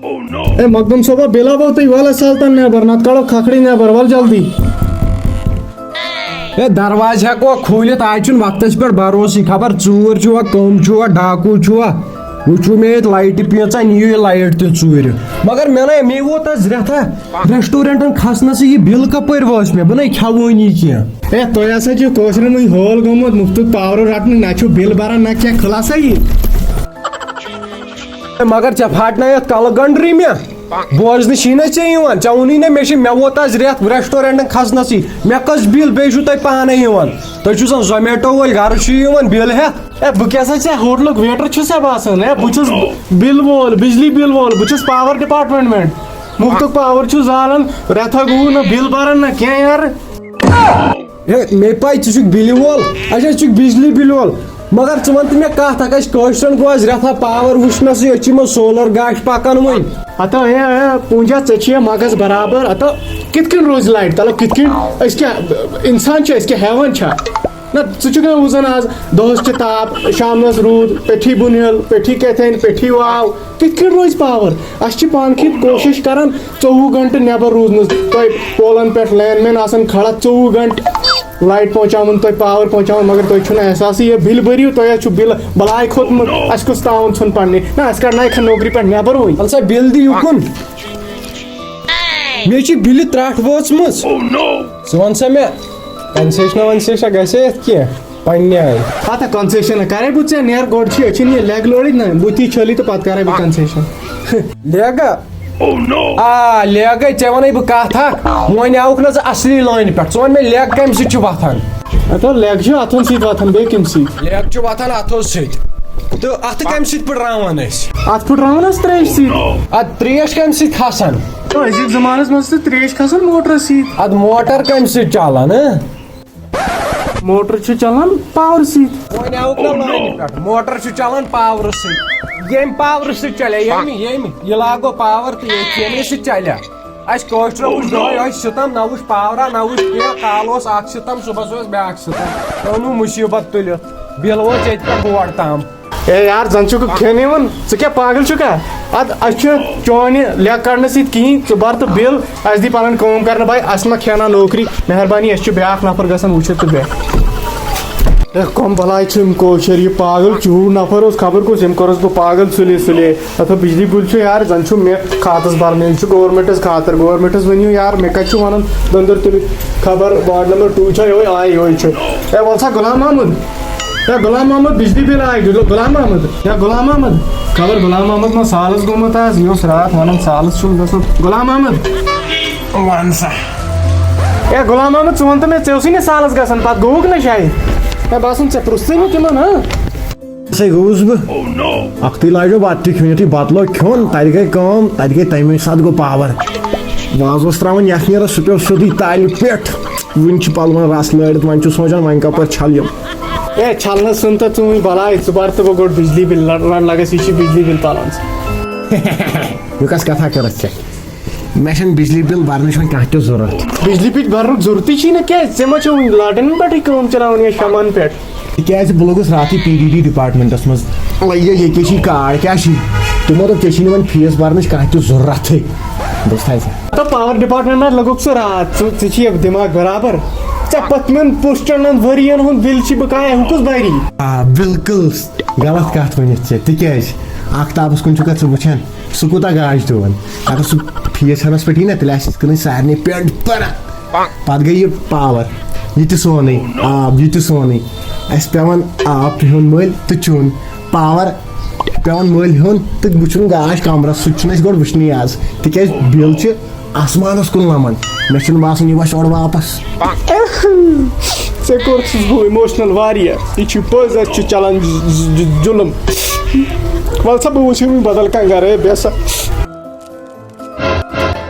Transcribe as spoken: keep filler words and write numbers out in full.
A Makhdoom صٲبا، bill ہاوو تُہۍ، وَلہٕ سلطان نٮ۪بر، نَتہٕ کَڑو کھکھٕرے نٮ۪بر، وَلہٕ جلدی۔ اے دروازٕ ہٮ۪کوا کھوٗلِتھ؟ آز چھُنہٕ وقتس پٮ۪ٹھ بھروسٕے، خبر ژوٗر چھُوا، کٕم چھُوا، ڈاکوٗ چھُوا؟ وٕچھِو مےٚ ییٚتہِ لایٹہِ پیٖژاہ، نِیِو یہِ لایٹ تہِ ژوٗرِ۔ مگر مےٚ نَے، مےٚ ووت آز رٮ۪تھا ریسٹورنٹن کھسنَسٕے، یہِ بِل کپٲرۍ وٲژ مےٚ؟ بہٕ نَے کھٮ۪وٲنی کینٛہہ۔ اے تۄہہِ ہسا چھُ کٲشرٮ۪ن وٕنہِ ہٲل گوٚمُت مُفتُک پاورٕ رٹنُک، نہ چھُو بِل بران نہ کینٛہہ، خلاصہ یہِ۔ مگر ژےٚ پھاٹنٲیتھ کلہٕ گنڈرٕے مےٚ۔ بوزنہٕ چھی نہ ژےٚ یِوان؟ ژےٚ ووٚنُے نہ مےٚ چھِ، مےٚ ووت آز رٮ۪تھ ریسٹورنٹن کھسنَسٕے۔ مےٚ کٔژ بِل؟ بیٚیہِ چھُو تۄہہِ پانَے یِوان۔ تُہۍ چھُو زن زومیٹو وٲلۍ، گرٕ چھُ یِوان بِل ہٮ۪تھ۔ اے بہٕ کیٛاہ سا ژےٚ ہوٹلُک ویٹر چھُسا باسان؟ اے بہٕ چھُس بِل وول، بجلی بِل وول، بہٕ چھُس پاور ڈپارٹمنٹ۔ مُفتُک پاور چھُ زالان، رٮ۪تھا گوٚو نہ بِل بران نہ کینٛہہ یارٕ۔ ہے، مےٚ پَے ژٕ چھُکھ بِلہِ وول، اچھا، ژٕ چھُکھ بجلی بِلہِ وول، مگر ژٕ وَن تہٕ مےٚ کَتھ اَکھ، اَسہِ کٲشرٮ۪ن گوٚو آز رٮ۪تھا پاور وٕچھنَسٕے، أسۍ چھِ یِمو سولر گاش پَکان وۄنۍ۔ ہتا ہے، ہے، پوٗنٛجا، ژےٚ چھِ یہِ مغز برابر، ہتا کِتھ کٔنۍ روزِ لایٹ؟ تَلہٕ کِتھ کٔنۍ؟ أسۍ کیٛاہ اِنسان چھِ، أسۍ کیٛاہ حیوان چھا؟ نہ، ژٕ چھُکھ نہ وٕزن آز دۄہَس چھِ تاپھ، شامنَس روٗد، پیٚٹھی بُنیل، پیٚٹھی کیٛاہ تھٲوِن، پیٚٹھی واو، کِتھ کٔنۍ روزِ پاور؟ اَسہِ چھِ پانہٕ کِتھ کوٗشِش کران ژوٚوُہ گھنٹہٕ نٮ۪بر روٗزنَس۔ تۄہہِ پولن پٮ۪ٹھ لین مین آسان کھڑا ژوٚوُہ گھنٹہٕ، لایٹ پہنچاوان، تۄہہِ پاور پہنچاوان، مگر تۄہہِ چھُنہٕ احساسٕے۔ یہِ بِل بٔرِو، تۄہہِ حظ چھُ بِل بلاے کھوٚتمُت، اَسہِ کُس تاوُن ژھُن پننہِ؟ نہ، اَسہِ کڑنایہِ کھا نوکری پٮ۪ٹھ نٮ۪بر وۄنۍ؟ اَلہٕ سا بِل دِ یُکُن، مےٚ چھِ بِلہِ ترٛٹھ وٲژمٕژ۔ ژٕ وَن سا مےٚ، کنسیشنا ونسیشنا گژھِ یَتھ کینٛہہ؟ پننہِ آیہِ۔ ہتا کنسیشن کرے بہٕ ژےٚ، نیر گۄڈٕ چھِ أچھن یہِ لیگ لٲڑِتھ نہ، بُتھی چھٔلِتھ تہٕ پتہٕ کرے بہٕ کنسیشن۔ لیگا؟ آ، لیگے، ژےٚ ونے بہٕ کتھ اکھ، وۄنۍ آوُکھ نہ ژٕ اصلی لٲنہِ پٮ۪ٹھ، ژٕ وَن مےٚ لیگ کمہِ سۭتۍ چھِ وۄتھان؟ ہتا لیگ چھِ اتھن سۭتۍ وۄتھان، بیٚیہِ کمہِ سۭتۍ؟ لیگ چھِ وۄتھان اتھو سۭتۍ۔ تہٕ اتھٕ کمہِ سۭتۍ پھٕٹراوان أسۍ؟ اتھ پھٕٹراوان أسۍ تریشہِ سۭتۍ۔ اتھ تریش کمہِ سۭتۍ کھسان؟ أزِکۍ زمانس منٛز چھِ تریش کھسان موٹرس سۭتۍ۔ اتھ موٹر کمہِ سۭتۍ چلان، ہہ؟ موٹر چھُ چلان پاور سۭتۍ۔ وۄنۍ آوُکھ نہ لٲنہِ پٮ۪ٹھ، موٹر چھُ چلان پاورٕ سۭتۍ۔ ییٚمہِ پاورٕ سۭتۍ چلے، ییٚمہِ، ییٚمہِ، یہِ لاگو پاور تہٕ ییٚتہِ ییٚمے سۭتۍ چلیا۔ اَسہِ کٲشرٮ۪و وٕچھ دۄہے یِہوٚے سِتم، نہ وٕچھ پاورا، نہ وٕچھ کینٛہہ، کالہٕ اوس اکھ سِتم، صُبحس اوس بیٛاکھ سِتم۔ اوٚنوُ مُصیٖبت تُلِتھ، بِل ووت ییٚتہِ پٮ۪ٹھ ہور تام۔ اے یار، زن چھُکھ کھٮ۪ن یِوان، ژٕ کیٛاہ پاگل چھُکھا؟ ادٕ اَسہِ چھُ چون یہِ لیکھ کڑنہٕ سۭتۍ کِہیٖنۍ، ژٕ بر تہٕ بِل، اَسہِ دی پنٕنۍ کٲم کرنہٕ باے، اَسہِ ما کھیٛاوناو نوکری؟ مہربٲنی، اَسہِ چھُ بیٛاکھ نفر گژھان وٕچھِتھ تہٕ بیٚہہ۔ ہے، کۄم بلاے چھِ یِم کٲشِر، یہِ پاگل چوٗر نفر اوس خبر کُس، أمۍ کوٚرُس بہٕ پاگل سُلے سُلے۔ دَپان بجلی بِل چھُ یار، زَن چھُ مےٚ کھاتَس بَرُن، ییٚلہِ چھُ گورمٮ۪نٛٹَس خٲطرٕ، گورمٮ۪نٛٹَس ؤنِو یار، مےٚ کَتہِ چھُ وَنُن دٔنٛدٕر تُلِتھ خبر وارڈ نمبر ٹوٗ چھا یِہوٚے، آ یِہوٚے چھُ۔ ہے وَل سا غلام محمد، ہے غلام محمد، بجلی بِل آے، غلام محمد، ہے غلام محمد، خبر غلام محمد ما سالَس گوٚمُت آز، یہِ اوس راتھ وَنان سالَس چھُنہٕ گژھُن۔ غلام محمد۔ وَن سا۔ اے غلام محمد، ژٕ وَن تہٕ مےٚ، ژےٚ اوسُے نہ سالَس گژھان، پَتہٕ گوٚوُکھ نہ شاید؟ ہے باسان ژےٚ پرٛژھتٕے نہٕ تِمَن، ہاں؟ سَے گوٚوُس بہٕ۔ اَکھتُے لاجو بَتہٕ تہِ کھیوٚن، یُتھُے بَتہٕ لوگ کھیوٚن، تَتہِ گٔے کٲم، تَتہِ گٔے تَمے ساتہٕ گوٚو پاوَر۔ وازٕ اوس ترٛاوان یَکھنہِ رَس، سُہ پیوٚو سیوٚدُے تالہِ پٮ۪ٹھ۔ وٕنہِ چھِ پَلوَن رَس لٲرِتھ، وۄنۍ چھُ سونٛچان وۄنۍ کَپٲرۍ چھَلہٕ یِم۔ اے چھَلنَس ژھٕن تہٕ ژٕہٕنۍ بَلاے، ژٕ بَر تہٕ بہٕ گۄڈٕ بِجلی بِل لَڑ-، لَڑ لَگَس، یہِ چھِ بِجلی بِل پَلان۔ یہِ کۄس کَتھا کٔرٕتھ ژےٚ؟ مےٚ چھَنہٕ بجلی بِل بَرنٕچ وۄنۍ کانٛہہ تہِ ضوٚرَتھ۔ بِجلی بِل بَرنُک ضوٚرتھٕے چھِی نہٕ، کیٛازِ؟ ژےٚ ما چھےٚ وٕنہِ لاٹرین پٮ۪ٹھٕے کٲم چلاوٕنۍ یا شمعن پٮ۪ٹھ؟ تِکیٛازِ بہٕ لوٚگُس راتھٕے پی ڈی ڈی ڈپارٹمنٹَس منٛز۔ وۄنۍ یہِ ییٚکیٛاہ چھِی کارڈ، کیٛاہ چھِی؟ تِمو دوٚپ، ژےٚ چھِی نہٕ وۄنۍ فیٖس بَرنٕچ کانٛہہ تہِ ضوٚرَتھٕے۔ بوٗزتھا ژےٚ؟ مطلب، پاور ڈپارٹمنٹ منٛز لوٚگُکھ ژٕ راتھ، ژٕ، ژےٚ چھِی دٮ۪ماغ برابر؟ ژےٚ پٔتمٮ۪ن پُشٹَن ؤرِیَن ہُنٛد بِل چھِ بہٕ کانٛہہ، ہُہ کُس بَری؟ آ، بِلکُل غلط کَتھ ؤنِتھ ژےٚ، تِکیٛازِ آفتابَس کُن چھُکھا ژٕ وٕچھان؟ سُہ کوٗتاہ گاش دِوان؟ اگر سُہ فیٖس ہٮ۪نَس پٮ۪ٹھ یی نہ، تیٚلہِ آسہِ یِتھ کٔنۍ سارنٕے پٮ۪نٛٹ بَران۔ پَتہٕ گٔے یہِ پاوَر، یہِ تہِ سونٕے، آب، یہِ تہِ سونٕے۔ اَسہِ پٮ۪وان آب تہِ ہیوٚن مٔلۍ تہٕ چیوٚن۔ پاوَر پٮ۪وان مٔلۍ ہیوٚن تہٕ وٕچھُن گاش کَمرَس، سُہ تہِ چھُنہٕ اَسہِ گۄڈٕ وٕچھنٕے آز، تِکیٛازِ بِل چھِ آسمانَس کُن لَمان۔ مےٚ چھُنہٕ باسان یہِ وَسہِ اورٕ واپَس۔ ژےٚ کوٚرُتھ چھُس بہٕ emotional واریاہ۔ یہِ چھُ پوٚز، اَسہِ چھُ چلان ز-، ز-، ز-، ظُلُم۔ وَلہٕ سا، بہٕ وٕچھِ وٕنہِ بدل کانٛہہ گرٕ۔ ہے، بیٚہہ سا۔